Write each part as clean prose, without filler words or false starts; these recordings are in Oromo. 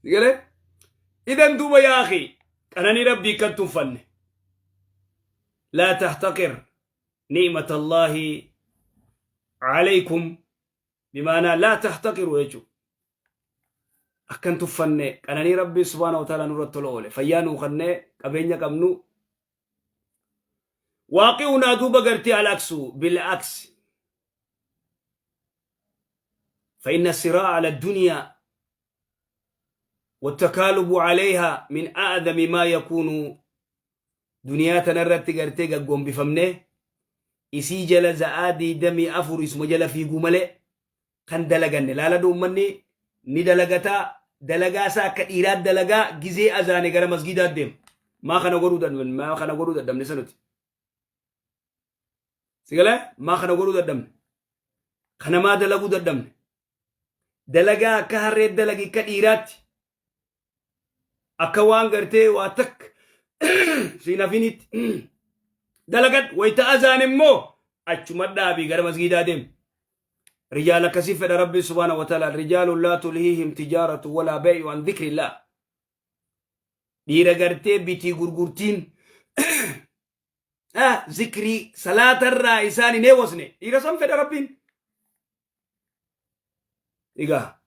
Sigalee? Idan duuba yaa akhi qananii rabbii kan tuffanne. Laa tahtaqir ni'mata Allaahi alaykum bimaanaa laa tahtaqiru jechuudha. Akkan tuffanne qananii rabbii subhaanahu wa ta'ala nurratti tola oole fayyaa nuu kennee qabeenya qabnu waaqi'unaa duuba gartee al-aksu bil-aksi فإن الصراع على الدنيا والتكالب عليها من أعظم ما يكون. Duniyaa tanarratti gartee gaggombifamnee isii jala za'aa 24 isuma jala fiiguu malee kan dalaganne laaladhu. Ummanni ni dalagataa, dalagaa isaa akka dhiiraa dalagaa, gizee azaane gara masgiidaa deema. Maa kana godhuu dadhabne? Maa kana godhuu dadhabne sanuti? Sigalee, maa kana godhuu dadhabne? Kana maa dalaguu dadhabne? Dalagaa akka harree dalagi, akka dhiiraatti, akka waan gartee waa takka siin hafinitti dalagadhu. Wayita azaan immoo achuma dhaabii gara masgiidaa deemi. Rijaal akkasii fedha rabbi subhaanahu wa ta'ala. Rijaalun laa tulhiihim tijaaratu walaa bay'u an dhikrillah. Dhiira gartee bitii gurgurtiin zikrii salaatarraa isaan hin eewwasne, dhiira san fedha rabbiin. Egaa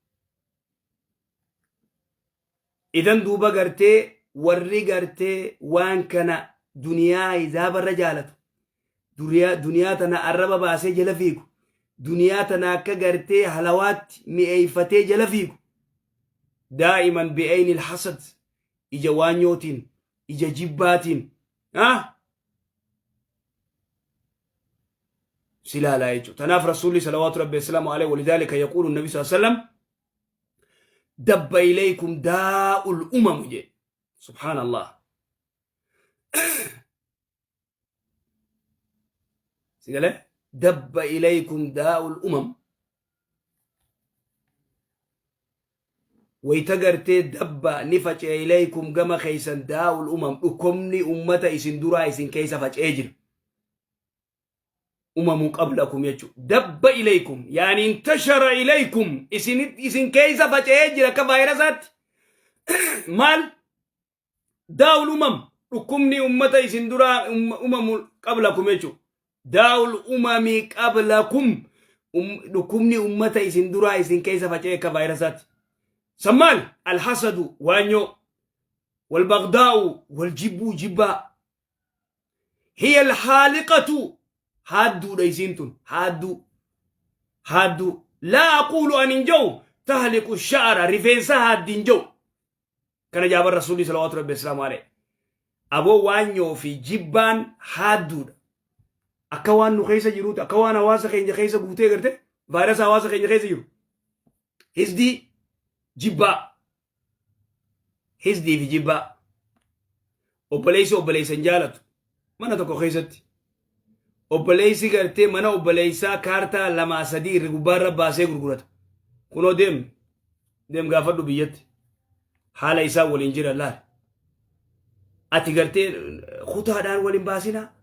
idan duuba gartee warri gartee waan kana duniyaa hizaabarra jaalatu, duniyaa tana arraba baasee jala fiigu, duniyaa tana akka gartee halawaatti mi'eeyfatee jala fiigu, daa'iman bi'ayni alhasad, ija waanyootiin, ija jibbaatiin si ilaalaa jechuudha. Tanaaf Rasuulli salawaatu rabbi wasalaamu alayhi, walidaalika yaquulu nabi sallallahu alayhi wasallam, dabba ilaykum daa'ul umamu jedhe. Subhaanallah. Sigalee, dabba ilaykum daa'ul umam. Wayta gartee dabba ni faca'e, ilaykum gama keeysan, daa'ul umam, dhukkubni ummata isin duraa isin keeysa faca'ee jira. Umamu qablakum jechuudha. Dabba ilaykum yaani intashara ilaykum, isin keeysa faca'ee jira akka vaayirasaatti. Maal? Daa'ul umam, dhukkubni ummata isin duraa, umamu qablakum jechuudha. Daa'ul umami qablakum, dhukkubni ummata isin duraa isin keessa faca'ee akka vaayirasaatti. San maal? Alhasadu, waanyoo, walbagdaa'u, wal jibbuu, jibbaa. Hiya alhaaliqatu, haadduudha isiin tun, haadduu, haadduu. Laa aquulu, an hin jedhu, tahliqu sha'ara, rifeensa haaddi hin jedhu. Kana jaaban Rasuulli salawaatu rabbi wasalaamu alayhi. Aboo, waanyoo fi jibbaan haadduudha. Akka waan nu keessa jiruuti, akka waan hawaasa keenya keessa guutee garte vaayirasa hawaasa keenya keessa jiru. Hisdii, jibbaa. Hisdii fi jibbaa. Obboleessi obboleessa hin jaalatu. Mana tokko keessatti. Obboleessi gartee mana obboleessaa kaartaa lamaa sadii irri gubbaarra baasee gurgurata. Kunoo deem deem gaafadhu biyyatti. Haala isaan waliin jiran laal. Ati gartee kutaadhaan waliin baasinaa.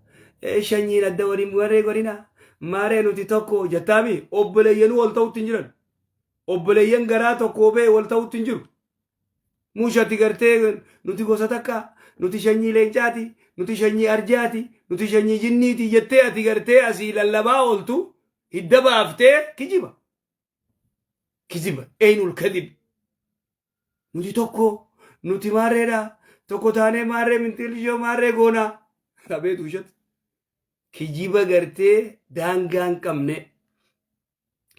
Shanyiin adda waliin maree godhinaa. Maaree nuti tokko jettaami obboleeyyanuu wal ta'utti hin jiran. Obboleeyyan garaa tokko ba'e wal ta'utti hin jiru. Mushati gartee nuti gosa takka, nuti shanyii leencaati, nuti shanyii arjaati, nuti shanyii jinniiti jettee ati gartee asii lallabaa ooltu hidda baaftee kijiba. Kijiba eenyul kadib. Nuti tokko, nuti maarreedha, tokko taanee maarree mintiilishoo maarree goonaa. Abeetu ishat. Kijiba gartee daangaa hin qabne.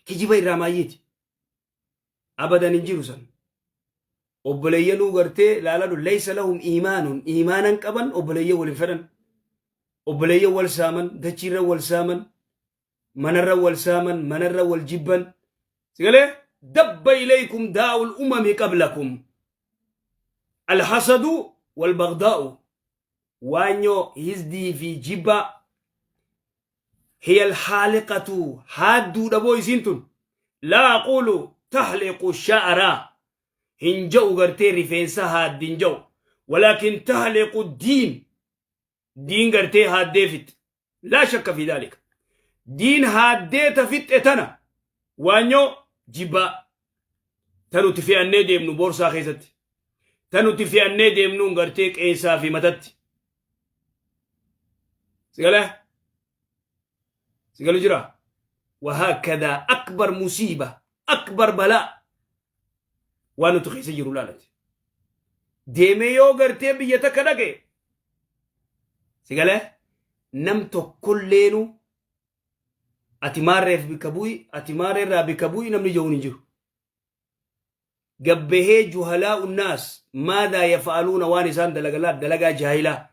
Kijiba irraa maayyiiti. Abadan hin jiru san. Obboleeyyanuu gartee laaladhu, laysa lahum iimaanun, iimaanan qaban, obboleeyyan wal hin fedhan. Obboleeyyan wal saaman, dachiirra wal saaman, manarra wal saaman, manarra wal jibban. Sigalee, dabba ilaykum daa'ul umami qablakum. Alhasadu wal bagdaa'u. Waanyoo, hizdii fi jibbaa. Hiya alhaaliqatu, haadduudha boo isiin tun. Laa aquulu tahliqu sha'ra, hin ja'u gartee rifeensa haaddi hin ja'u, walaakin tahliqu diin, diin gartee haaddee fixxe. Laa shakka fi daalika, diin haaddee ta fixxe tana waanyoo jibbaa ta nuti fe'annee deemnu boorsaa keessatti. Ta nuti fe'annee deemnuun gartee qeensaa fi matatti. Sigalee? Sigalu jira? Wahaakadaa akbar musiiba, akbar balaa waan nuti keessa jiru laalati. Deemee yoo gartee biyya takka dhaqe sigalee nam tokkolleenu ati maarreef bikka bu'i, ati maarreerraa bikka bu'i namni jedhuun hin jiru. Gabbahee juhalaa'u naas maadaa yafa'aluuna waan isaan dalagalaa dalagaa jaahilaa.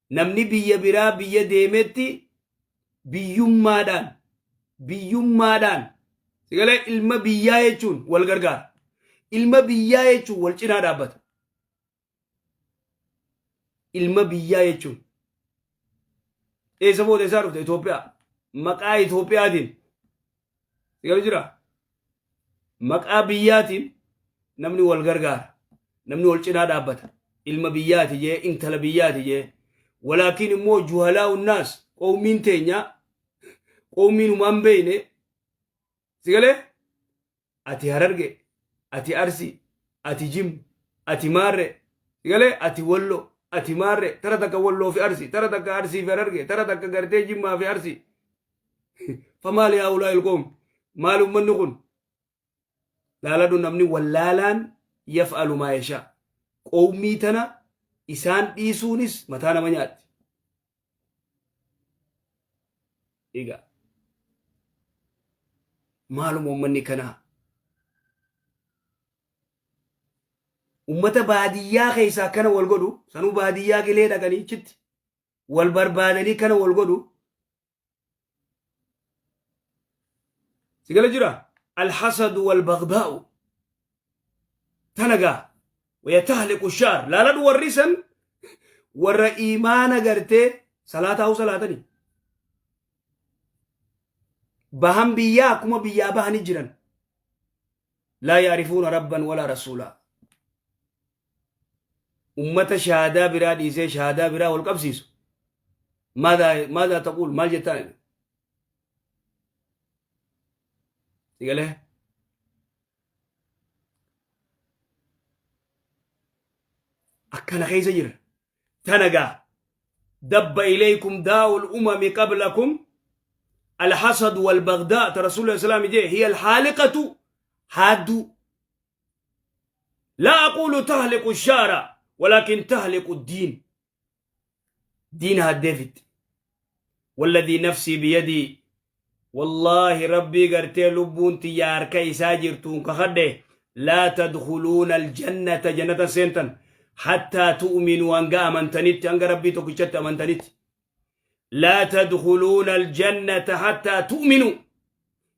Namni biyya biraa biyya deemetti biyyummaadhaan biyyummaadhaan sigalee ilma biyyaa jechuun wal gargaara. Ilma biyyaa jechuun wal cinaa dhaabbata. Ilma biyyaa jechuun eessa booda isaa dhufte Itoophiyaa maqaa Itoophiyaatiin sigalee jira. Maqaa biyyaatiin namni wal gargaara. Namni wal cinaa dhaabbata. Ilma biyyaati jee intala biyyaati jee. Walaakiin immoo juhalaa unnaas qoomiin teenya qoomiin humaan beeyne sigalee ati Hararge, ati Arsi, ati Jim, ati Maarre, sigalee ati Wallo, ati Maarre, tara takka Walloo fi Arsi, tara takka Arsii fi Hararge, tara takka gartee Jimmaa fi Arsi. Famaali haa ulaa ilqoom maal ummanni kun laaladhu namni wallaalaan yaf'alu maa yashaa qowmii tana isaan dhiisuunis mataa nama nyaatti. Egaa maaluma ummanni kanaa ummata baadiyyaa keessaa akkana wal godhu sanuu baadiyyaa qilee dhaqanii achitti wal barbaadanii kana wal godhu sigala jira alhasadu walbagdaa'u tanagaa wayatahliqu shaar laaladhu warri san warra iimaana gartee salaataa salaatanii bahan biyyaa akkuma biyyaa bahanii jiran laa yaarifuuna rabban walaa rasuulaa ummata shahaadaa biraa dhiisee shahaadaa biraa wal qabsiisu maadaa taquul maal jettaan sigalee akkana keessa jira tanagaa dabba ilaykum daa'ul umami qablakum alhasad walbagdaa ta rasuulli islaami jee hiya alhaaliqatu haadduu لا أقول تهلك الشارع ولكن تهلك الدين دينها ديفيد والذي نفسي بيدي والله ربي قرتي لبون تيار كيسا جرتون كخده لا تدخلون الجنة جنة سنتن حتى تؤمنوا أنقا أمنتنت أنقا ربي تكشت أمنتنت لا تدخلون الجنة حتى تؤمنوا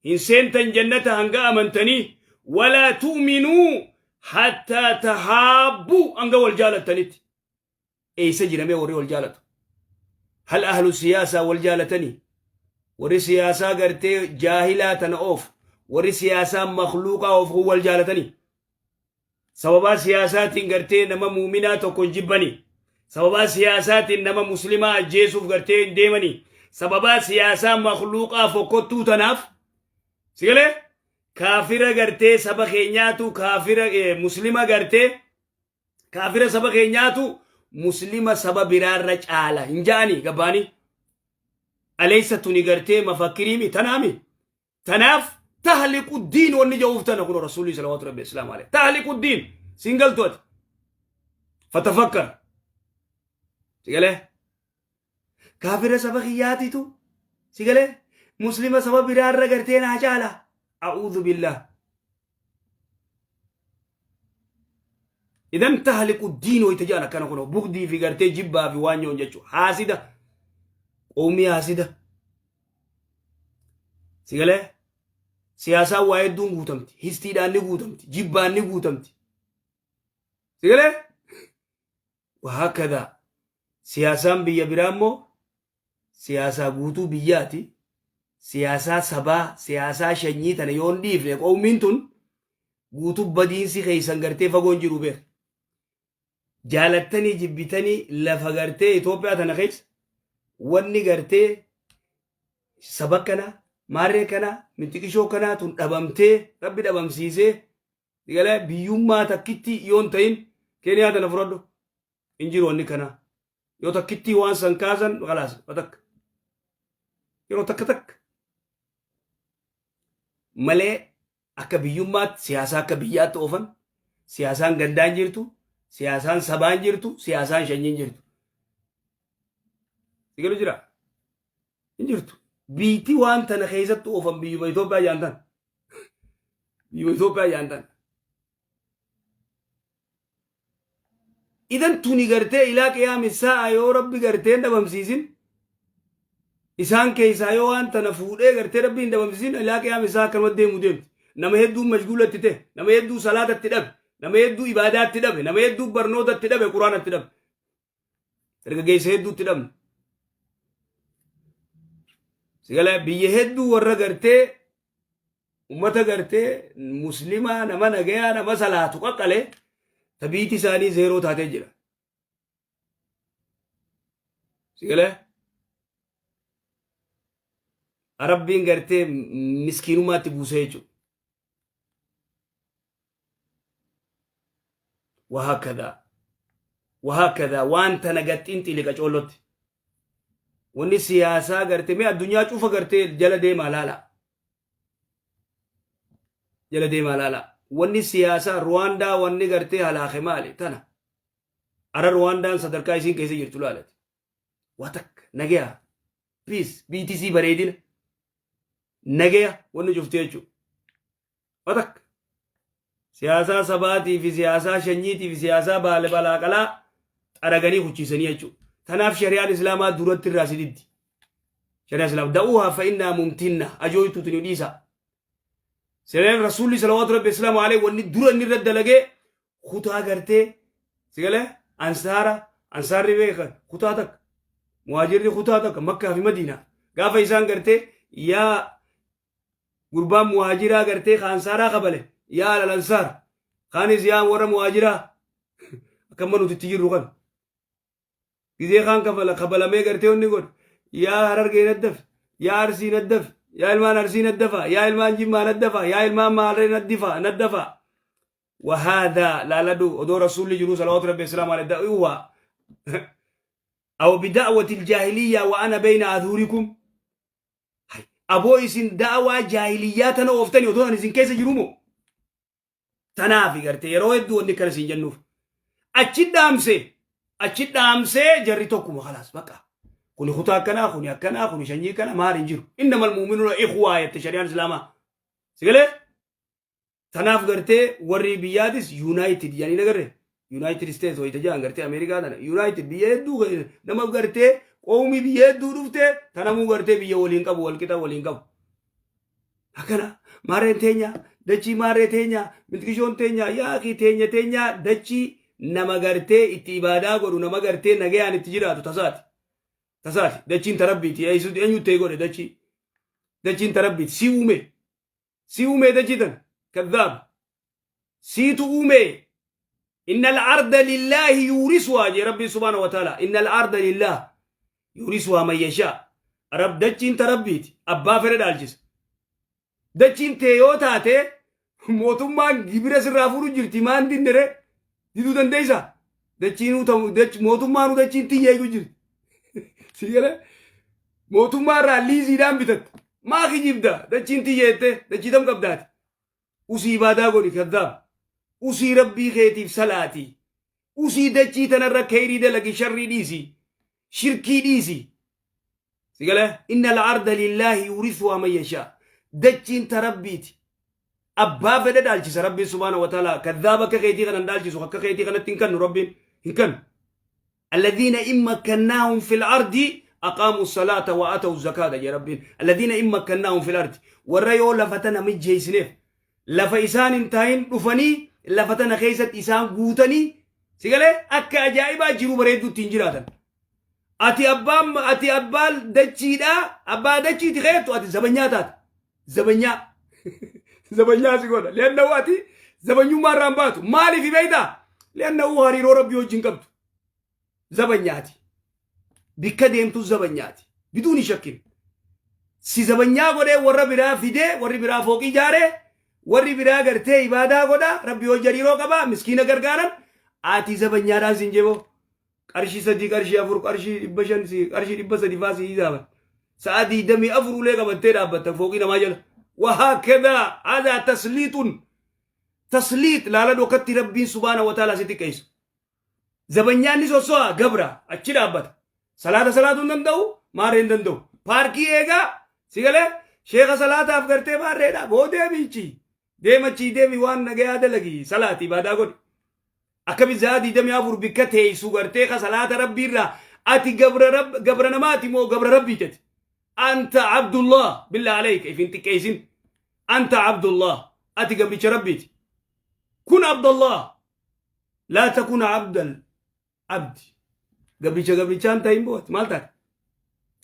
إن سنتن جنة أنقا أمنتني ولا تؤمنوا حتى تحابوا أنقا والجالة تنت أي سجن مي وري والجالة هل أهل السياسة والجالتني وري سياسة قرتي جاهلة أوف وري سياسة مخلوقة أوف هو الجالتني sababaa siyaasaatiin gartee nama muuminaa tokko hin jibbani. Sababaa siyaasaatiin nama muslimaa ajjeesuuf gartee hin deemani. Sababaa siyaasaa makluuqaa fokkottuu tanaaf sigalee kaafira gartee saba keenyaatu kaafira muslima gartee kaafira saba keenyaatu muslima saba biraarra caala hin ja'ani gabbaanii. Aleessa tuni gartee mafakkiriimi tanaami. Tanaaf tahliqu diin wanni ja'uuf tana kun rasuulli salawaatu rabbi islaamu alayhi. Tahliqu diin siin galtu ati. Fatafakkar. Sigalee. Kaafira saba kiyyaatitu sigalee muslima saba biraarra gartee naa caala. A'uudhu billah. Idan tahliqu diin wayita jedhan akkana kun bugdii fi gartee jibbaa fi waan nyoon jechuudha. Haasida. Qoomii haasida. Sigalee siyaasaan waa hedduun guutamti. Histiidhaan ni guutamti. Jibbaan ni guutamti. Sigalee wahaakkadaa siyaasaan biyya biraa immoo siyaasaa guutuu biyyaati. Siyaasaa sabaa, siyaasaa shanyii tana yoo hin dhiifne qoomiin tun guutuu badiinsi keessan gartee fagoon jiru beeka. Jaalattanii jibbitanii lafa gartee Itoophiyaa tana keessa wanni gartee saba kana maarree kana minxiqishoo kanaa tun dhabamtee rabbi dhabamsiisee galee biyyummaa takkitti yoon ta'in Keeniyaa tana fudhadhu. Hin jiru wanni kanaa. Yoo takkittii waan san kaasan khalaas takka. Yeroo takka takka. Malee akka biyyummaatti siyaasaa akka biyyaatti oofan, siyaasaan gandaan jirtu, siyaasaan sabaan jirtu, siyaasaan shanyiin jirtu. Sigalu jira? Hin jirtu. Biitti waan tana keessatti oofan biyyuma Itoophiyaa jaantan. Biyyuma Itoophiyaa jaantan. Idan tuni gartee ilaa qiyaami saa'a yoo Rabbi gartee hin dhabamsiisin, isaan keessaa yoo waan tana fuudhee gartee Rabbi hin dhabamsiisin, ilaa qiyaami saa'a akkanuma deemu deemti. Nama hedduu mashguulatti ta'e, nama hedduu salaatatti dhabe, nama hedduu ibaadaatti dhabe, nama hedduu barnootatti dhabe, quraanatti dhabe. Dargaggeessa hedduutti dhabne. Sigala biyya hedduu warra gartee ummata gartee muslimaa, nama nagayaa, nama salaatu qaqqalee tabiiti isaanii zeeroo taatee jira. Sigala Rabbiin gartee miskiinummaatti buusee jechuudha. Wahakkadaa wahakkadaa waan tana gaxxiin xiliqa coollotti. Wanni siyaasaa gartee mee addunyaa cufa gartee jala deemaa laala. Jala deemaa laala. Wanni siyaasaa Ruwaandaa wanni gartee halaake maali tana. Ara Ruwaandaan sadarkaa isiin keessa jirtu laalati. Waa takka nagaya. Peace BTC bareedina. Nagaya wanni cufti jechuudha. Waa takka. Siyaasaa sabaatii fi siyaasaa shanyiitii fi siyaasaa baale balaaqalaa xaraganii kuchiisanii jechuudha. Tanaaf shari'aan Islaamaa duratti irraa si diddi. Shari'aan Islaamaa da'uuhaa fa'innaa mumtinna ajooytuu tuni dhiisa. Shari'aan Rasuulli salawaatu rabbi Islaamu alayhi wanni dura inni irra dalagee kutaa gartee sigalee ansaara, ansaarri beekan kutaa takka, muhaajirri kutaa takka, Makkaa fi Madiinaa gaafa isaan gartee yaa gurbaan muhaajiraa gartee ka ansaaraa kabale, yaa alal ansaar, kaanis yaa warra muhaajiraa, akka nuti itti jirru kan gizee kaan kafala kabalamee gartee wanni godhe, yaa Harargee naddaf, yaa Arsii naddaf, yaa ilmaan Arsii naddafa, yaa ilmaan Jimmaa naddafa, yaa ilmaan Maarree naddifa naddafa. وهذا لا لدو ودو رسول جلو صلوات ربي السلام عليه دعوة أو بدعوة الجاهلية وأنا بين أظهركم. Aboo, isin da'awaa jaahiliyyaa tana ooftanii otoo ani isin keessa jirumo. Tanaafi gartee yeroo hedduu wanni akkana isin jennuuf. Achi dhaamsee, achi dhaamsee jarri tokkuma khalaas baqa. Kuni kutaa akkanaa, kuni akkanaa, kuni shanyii kana maal hin jiru. Innamal mu'minuuna ikhwaa jette shari'aan Islaamaa. Sigalee? Tanaaf gartee warri biyyaatis United jedhanii nagarre. United States wayita jedhan gartee Ameerikaa tana United biyya hedduu nama gartee qoomii biyya hedduu dhufte tanamuu gartee biyya waliin qabu, walqixa waliin qabu. Akkana maarreen teenya, dachii maarree teenya, milkishoon teenya, yaaqii teenya teenya, dachii nama gartee itti ibaadaa godhu, nama gartee nagayaan itti jiraatu tasaati. Tasaati dachiin tarabbiiti, eenyu ta'e godhe dachii. Dachiin tarabbiiti, si uume. Si uume dachii tana, kadhaab. Siitu uume. Inna al-arda lillahi yuurisuhaa jee Rabbiin subhaanahu wa ta'ala. Inna al-arda lillah yuurisuhaa man yashaa. Rab dachiin ta Rabbiiti. Abbaa fedhe dhaalchisa. Dachiin tee yoo taate mootummaan gibira sirraa fuudhu jirti, maan dinnere diduu dandeessa. Dachiinuu mootummaanuu dachiin tiyya eeguu jirti. Si galee mootummaa irraa liiziidhaan bitatte. Maa kijibda, dachiin tiyya jettee dachii tam qabdaati. Usii ibaadaa godhi, kadhaab. Usii Rabbii keetiif salaati. Usii dachii tanarra keyrii dalagi, sharrii dhiisi. Shirkii dhiisi. Si galee inna al-arda lillaahi yuurisuhaa man yashaa. Dachiin ta Rabbiiti. Abbaa fedhe dhaalchisa Rabbiin subhaanahu wa ta'ala. Kadhaaba akka keetii kana hin dhaalchisu, akka keetii kanatti hin kennu Rabbiin hin kennu. الذين إن مكناهم في الأرض أقاموا الصلاة وآتوا الزكاة يا ربين. الذين إن مكناهم في الأرض warra yoo lafa tana mijjeessineef, lafa isaan hin tahin dhufanii lafa tana keessatti isaan guutanii, si galee, akka ajaa'ibaa jiru bareedduutti hin jiraatan. Ati abbaan, ati abbaa dachiidhaa, abbaa dachiiti keettu, ati zabanyaa taate. Zabanyaa. Zabanyaa si godha. Leannahu ati zabanyummaa irraa hin baatu. Maaliif beektaa? Leannahu hariiroo Rabbii wajjin qabdu. Zabanyaati. Bikka deemtu zabanyaati. Biduun hin shakkin. Si zabanyaa godhee warra biraa fidee, warri biraa fooqii ijaaree, warri biraa gartee ibaadaa godha, Rabbii hojii hariiroo qaba, miskiina gargaaran. Ati zabanyaadhaan siin jeboo qarshii 3, qarshii 4, qarshii 500, qarshii 300 faa si hisaaban. Sa'a 24 ulee qabattee dhaabbatta fooqii namaa jala. Wahaakadaa haadhaa tasliixun tasliix laala dhokatti Rabbiin subhaana wa ta'ala si xiqqeessu. Zabanyaan ni sosso'a, gabra achi dhaabbata. Salaata salaatuu hin danda'u, maarree hin danda'u. Paarkii eegaa si galee sheeka salaataaf gartee maarreedha. Boo deemichi. Deemachii deemi, waan nagayaa dalagi, salaati, ibaadaa godhi. Akkami sa'a 24 bikka teessu gartee ka salaata Rabbiirraa? Ati gabra gabra namaati moo gabra Rabbiitati? Anta abdullah, billah alayka ifin xiqqeessin. Anta abdullah, ati gabricha Rabbiiti. Kun abdallah laa takun abdal abdi, gabricha gabrichaan ta'in booti maal taate?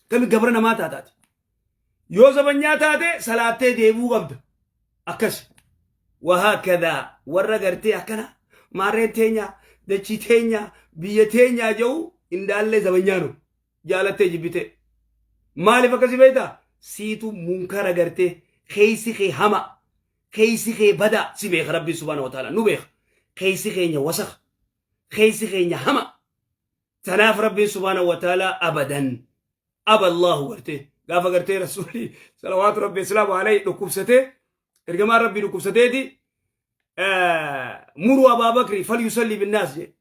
Kami gabra namaa taataati? Yoo zabanyaa taate salaattee deebuu qabda. Akkas wahaakadaa warra gartee akkana maarreen teenya, dachii teenya, biyya teenyaa jedhu indaallee zabanyaanu jaalattee jibbitee. Maaliif akkasi beektaa? Siitu munkara gartee keeysi kee hama, keeysi kee badaa. Si beeka Rabbiin subhaana wa ta'ala, nu beeka. Keeysi keenya wasaka, keeysi keenya hama. Tanaaf Rabbiin subhaana wa ta'ala abadan aba Allahu gartee gaafa gartee Rasuulli salawaatu Rabbi islaamu alayhi dhukkubsatee, ergamaan Rabbii dhukkubsateeti, muruu Abaa Bakri fal yusalli binnaas jee.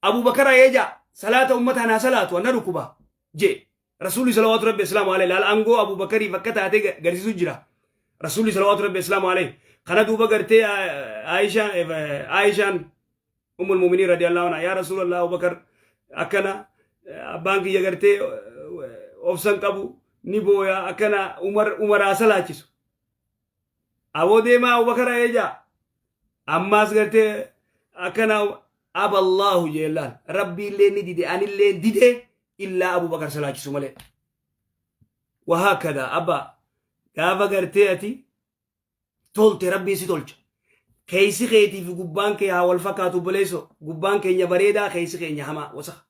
Abu Bakara eeja salaata ummata naa salaatu, anna dhukkuba jee Rasuulli salawaatu Rabbi islaamu alayhi. Laal, aangoo Abu Bakariif akka taate garsiisu jira Rasuulli salawaatu Rabbi islaamu alayhi. Kana duuba gartee Aishaan ummul mu'miniin radiyallahu anha, yaa Rasuulallah, Abu Bakar akkana, abbaan kiyya gartee obsan qabu, ni booya, akkana Umar Umaraa salaachisu. Aboo deemaa Abubakar eeja ammaas gartee akkana aballahu jeellaan Rabbiillee ni dide, anillee dide, illaa Abubakar salaachisu malee. Wahaakada abba, gaafa gartee ati tolte Rabbiin si tolcha. Keeysi keetii fi gubbaan kee haa wal fakkaatu, obboleesso. Gubbaan keenya bareedaa, keeysi keenya hamaa, wasaka.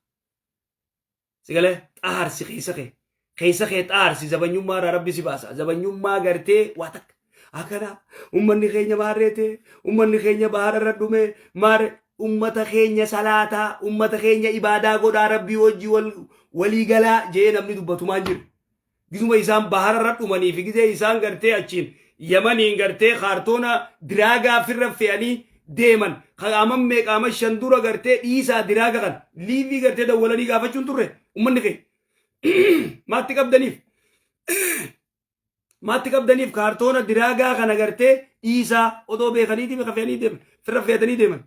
Sigalee xaharsi keessa kee. Keessa kee xaharsi, zabanyummaa irraa Rabbi si baasa. Zabanyummaa gartee waa takka. Akkana ummanni keenya maarreete, ummanni keenya bahara irra dhume, maarre ummata keenya salaataa, ummata keenya ibaadaa godhaa, Rabbii wajji walii galaa jee namni dubbatumaan jiru. Gizuma isaan bahara irra dhumanii fi gizee isaan gartee achiin Yamaniin gartee kaartoona diraagaa firra fe'anii deeman, qaaman meeqaama shan dura gartee dhiisaa diraaga kan liivii gartee dawwalanii gaafachuun turre. Ummanni keenya maatti qabdaniif, maatti qabdaniif kaartoona diraagaa kana gartee dhiisaa odoo beekaniitiif ka fe'anii deeman, firra fe'atanii deeman.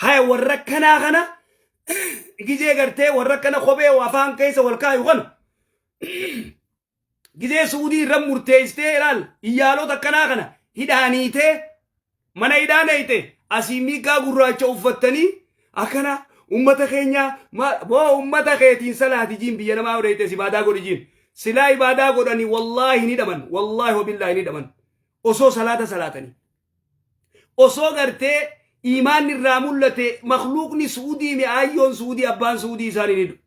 Haya, warra kanaa kana gizee gartee warra kana kophee afaan keessa wal kaayu kana gizee Suudii irra murteessitee, ilaal, iyyaalota akkanaa kana hidhaaniitee mana hidhaanayte, asii miiqaa gurraacha uffattanii akkana ummata keenya boo ummata keetiin salaati jiin, biyya namaa odeeyte ibaadaa godhi jiin. Silaa ibaadaa godhanii wallaahi ni dhaman, wallaahi wabillaahi ni dhaman. Osoo salaata salaatanii, osoo gartee iimaanni irraa mul'ate, makluuqni Su'udii mi'aayyoon Su'udii, abbaan Su'udii isaanii ni du'u.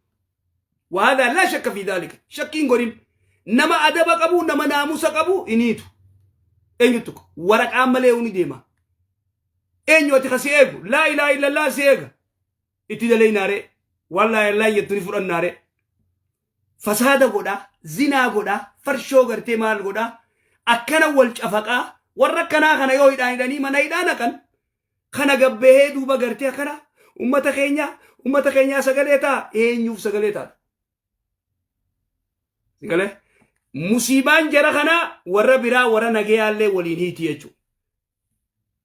وهذا لا شك في ذلك، shakkiin godhin. Nama adaba qabu, nama naamusa qabu iniitu eenyutu waraqaa malee ni deema? Eenyu ati kasi eegu? Laa ilaaha illallah si eega. Itti dalaynaare, waan laa ilaaha jettu ni fudhannaare. Fasaada godha, zinaa godha, farshoo gartee maal godha, akkana wal cafaqaa. Warra akkanaa kana yoo hidhaan hidhanii mana hidhaa naqan, kana gabbahee duuba gartee akkana ummata keenya, ummata keenyaa sagalee ta'a. Eenyuuf sagalee taata? Sagalee musiibaan jara kana warra biraa, warra nagayaallee waliin hiiti jechuudha.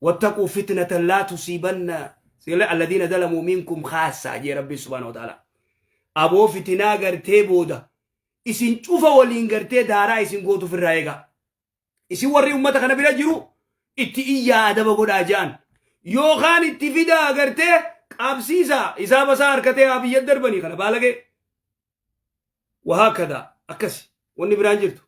واتقوا فتنة لا تصيبن الذين ظلموا منكم خاصة jee Rabbi subhaanahu wa ta'ala. Aboo, fitinaa gartee booda isin cufa waliin gartee daaraa isin gootuuf irraa eegaa. Isin warri ummata kana bira jiru itti iyyaa, adaba godhaa je'an. Yookaan itti fidaa gartee qabsiisaa, isaa basaa harkatee haa biyya darbanii kana baalagee. Wahaakada akkasi wanni biraan jirtu.